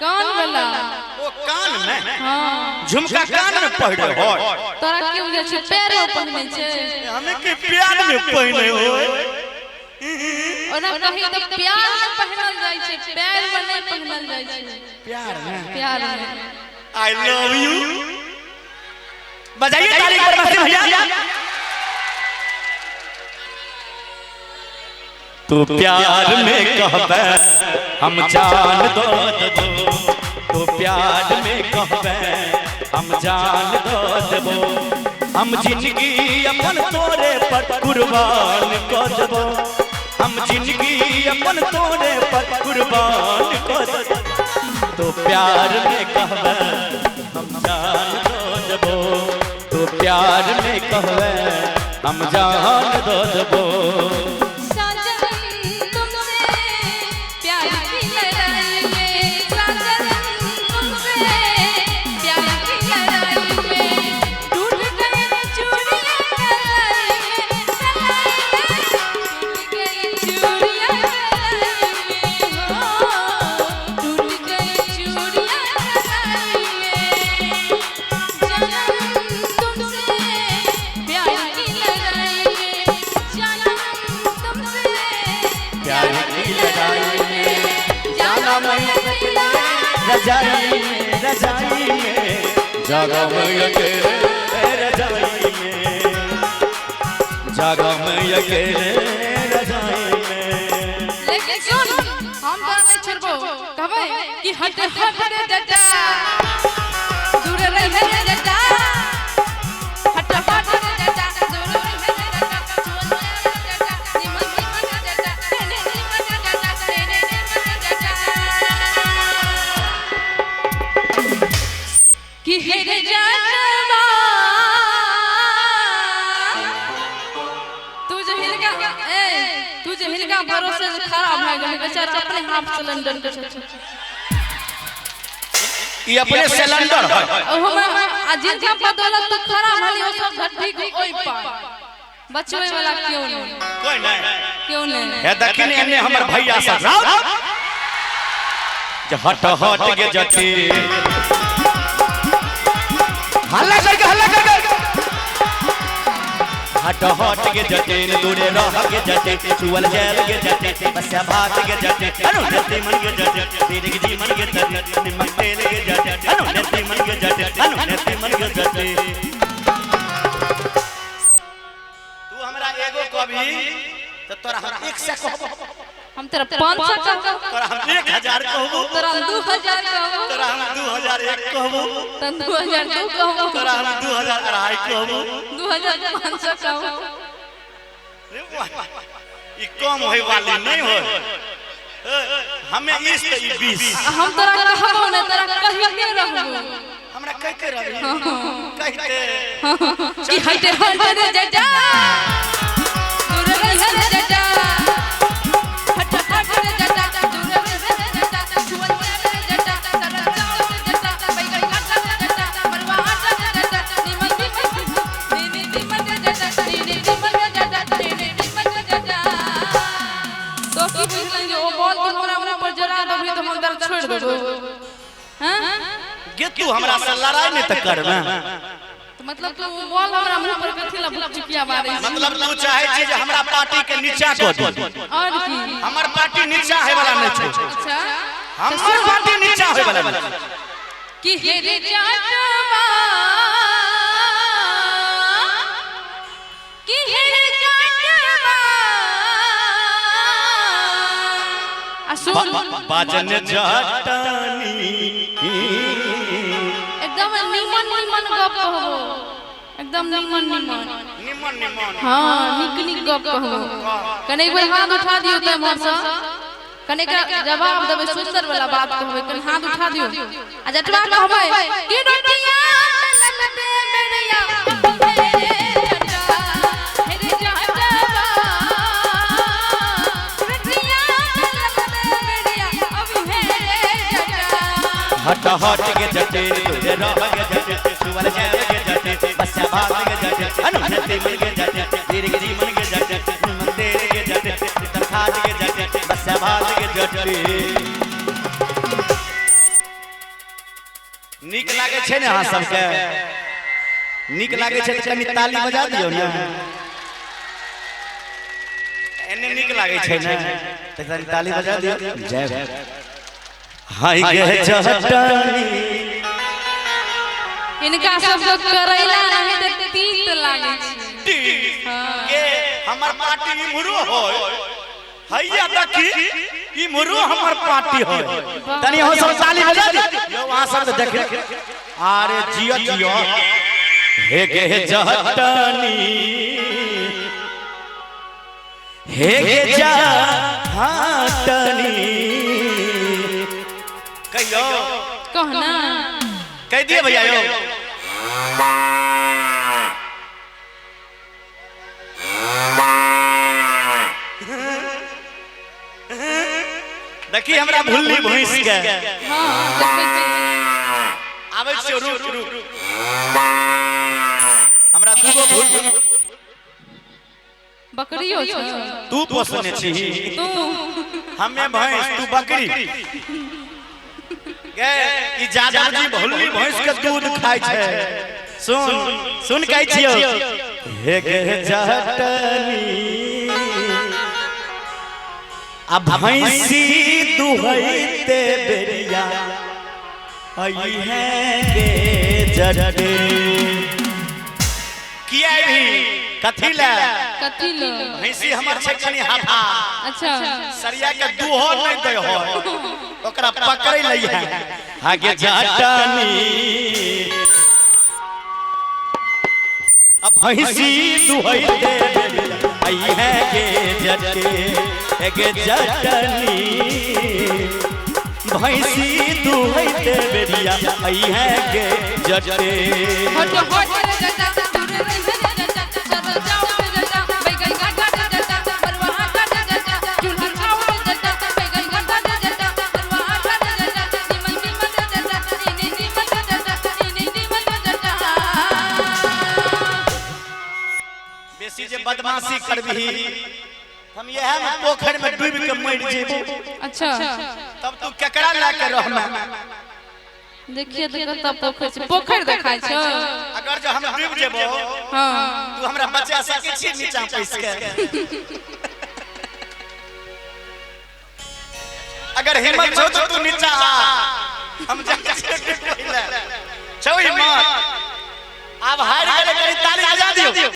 कान वाला। ओ कान में? हाँ। झुमका कान में पहिरे होय? तोरा की बुझै छै, पैर में पहिने छै? हमें के प्यार में पहिने होय। ओना कही तऽ प्यार में पहिनल जाइ छै, पैर में नहीं पहिनल जाइ छै। प्यार में? प्यार में। I love you. बजाइए ताली पर मस्ती भैया। तू प्यार में कहबे हम जान दो देबो, तू प्यार में कहबे हम जान दो देबो, हम जिंदगी अपन तोरे पर कुर्बान कर देबो, हम जिंदगी अपन तोरे पर कुर्बान कर देबो, तो प्यार में कहबे हम जान दो देबो, तो प्यार में कहबे हम जान दो देबो। साजन तुमसे प्यार की लड़ाई में, साजन तुमसे प्यार की लड़ाई में, टूट गई चूड़ियां कलाई में, कलाई में, टूट गई चूड़ियां कलाई में, हो टूट गई चूड़ियां कलाई में, जानम तुमसे प्यार की लड़ाई में, जानम तुमसे प्यार की लड़ाई में, जाना मैं अकेला रजाई में, रजाई में, जागा मैं अकेले रजाई में, जागा मैं अकेले रजाई में। लेकिन सुन, हम तोरा नहीं छोड़बो। कहबै कि हट हट रे जटा, दूर रह रे जटा, हट हट रे जटा, दूर रह रे जटा, चुअल रे जटा, निमन निमन रे जटा, ने निमन रे जटा, ने निमन रे जटा, कि हे रे जटवा, तू जे हिनका ए तू जे हिनका भरोसे जे खड़ा भए गेलै, बेचारा अपने हाथ सिलेंडर के छै। ई अपने सिलेंडर है। ओहो में आ जिनका बदौलत तू खड़ा भली, ओ सब घट्टी के ओइ पार बचवे वाला क्यों नहीं? कोई नहीं। क्यों नहीं? हे दखिन एने हमर भैया सब राउत जे हट हट के जटी हल्ला करके, हल्ला करके, हट हट के जटे, दूरे रह के जटे, चुअल जैल के जटे, बस्या भात के जटे, अनु नती मन के जटे, तेरे के जीवन के जटे, निमक तेल के जटे, अनु नती मन के जटे, अनु नती मन के जटे। तू हमरा एगो कभी तो तोरा हम एक से कहबो। हम तेरा 500 कहबो। तोरा हम 1000 कहबो। तोरा हम 2000 कहबो। तोरा हम 2001 कहबो। तन 2002 कहबो। तोरा हम 2002.5 कहबो। 2500 कहबो। रे वाह, ई कम होय वाली नहीं होय। हमें इस ते ई 20। हम तोरा कहबो ने, तोरा कहिते रहबो। हमरा कहते रहबी? कहते कि हटे हट रे जटा, दूर रह रे जटा, हट हट रे जटा, दूर रह रे जटा, छुअल रे जटा, तरह चावल रे जटा, बैगन काटा रे जटा, मरवा आटा रे जटा, निमन निमन नी निमन रे जटा, नी निमन रे जटा, नी निमन रे जटा। तो की बुझलन जे ओ बॉल तो हमरा मुंह पर जरा देबही तो हम तोरा छोड़ देबो? हां गे, तू हमरा से लड़ाई नहीं त करबे। तो मतलब तू बॉल हमरा मुंह पर कथी ला चुकिया मारै छी? मतलब तू चाहे छी जे हमरा पार्टी के नीचा क दी? और की। हमर पार्टी नीचा होय वाला नहीं छौ। अच्छा, हमर पार्टी नीचा होय वाला नहीं। कि हे रे जाटवा, कि हे रे जाटवा, आ सुन, बाजन जाटानी। एकदम निमन निमन गप कहबो, एकदम निमन निमन। निमन निमन? हाँ, निक निक गप कहबो। कने एक बेर हाथ उठा दियो त एम्हर से, कने के जवाब देबै, सुंदर वाला बात कहबै। कने हाथ उठा दियो आ जटवा कहबै कि रोटियां ललते मेरिया हे जटा, हे रे जटवा, रोटियां ललते मेरिया अभी हे रे जटा। हट हट के जटे, दूरे रह के जटे, सुवल जैल के जटे, बस्या भात के जटे, अनु नती मन के जटे, तेरे के जीवन के जटे, निमन तेरे के जटे, तर खाट के जटे, बस्या भात के जटे। नीक लागै छै ने अहाँ सबके? नीक लागै छै तऽ कनि ताली बजा दियौ ने। एने नीक लागै छै ने तऽ कनि ताली बजा दियौ। जय हो। हाय गे जटनी। हिनका सबके करैला नहीं तऽ तीत लागै छै। हाँ। के हमर पार्टी इम्हरो होय, हैया देखी इम्हरो हमर पार्टी होय। तनी अहाँ सब ताली बजा दियौ। अहाँ सब तऽ देख, अरे जियो जियो। हे गे जटनी, हे गे जटनी, कहियो। कहना। कह दिए भैया यो। देखी हमरा भुल्ली भैंस के। हाँ, देखै छी। आबै छियौ, रुक रुक। हमरा दूगो भुल बकरियो छौ। तू पोसने छीही। तू। हमे भैंस, तू बकरी। गे ई जादव जी भुल्ली भैंस के दूध खाय छै। सुन सुन, कहै छियौ। हे गे जटनी, आ भैंसी दुहैते बेरिया आई है गे जटे। किया भी कथी ले? कथी लो? भैंसी हमर छै कनि हाफा। अच्छा। सरिया के दूहो नहीं दे हो, ओकरा पकड़ै लई है। आगे जटनी, अब भैंसी दुहैते बेरिया आई है गे जटे। गे जटनी, भैंसी दुहैते बेरिया आई है गे जटे। हट हट रे जटा, दूर रही रे जटा, चल जाओ रे जटा, बैगन काटा रे जटा, बरवा आटा रे जटा, चूल्हा छाओ रे जटा, बैगन काटा रे जटा, बरवा आटा रे जटा, निमन निमन रे जटा, इने निमन रे जटा, इने निमन रे जटा। बेसी जे बदमाशी करबिही, हम इएह में पोखरि में डूबि के मरि जेबो। अच्छा। तब तू केकरा लए के रहमे? देखिए तऽ कतऽ पोखरि छै, पोखरि देखाइ छौ? अगर जो हम डूबि जेबो, हाँ, तू हमरा बचा सकै छी नीचा पैस के? अगर हिम्मत छौ तो तू नीचा आ, हम जा के डूबि ले। छौ हिम्मत? आब हारि गेलै, कनि ताली बजा दियौ।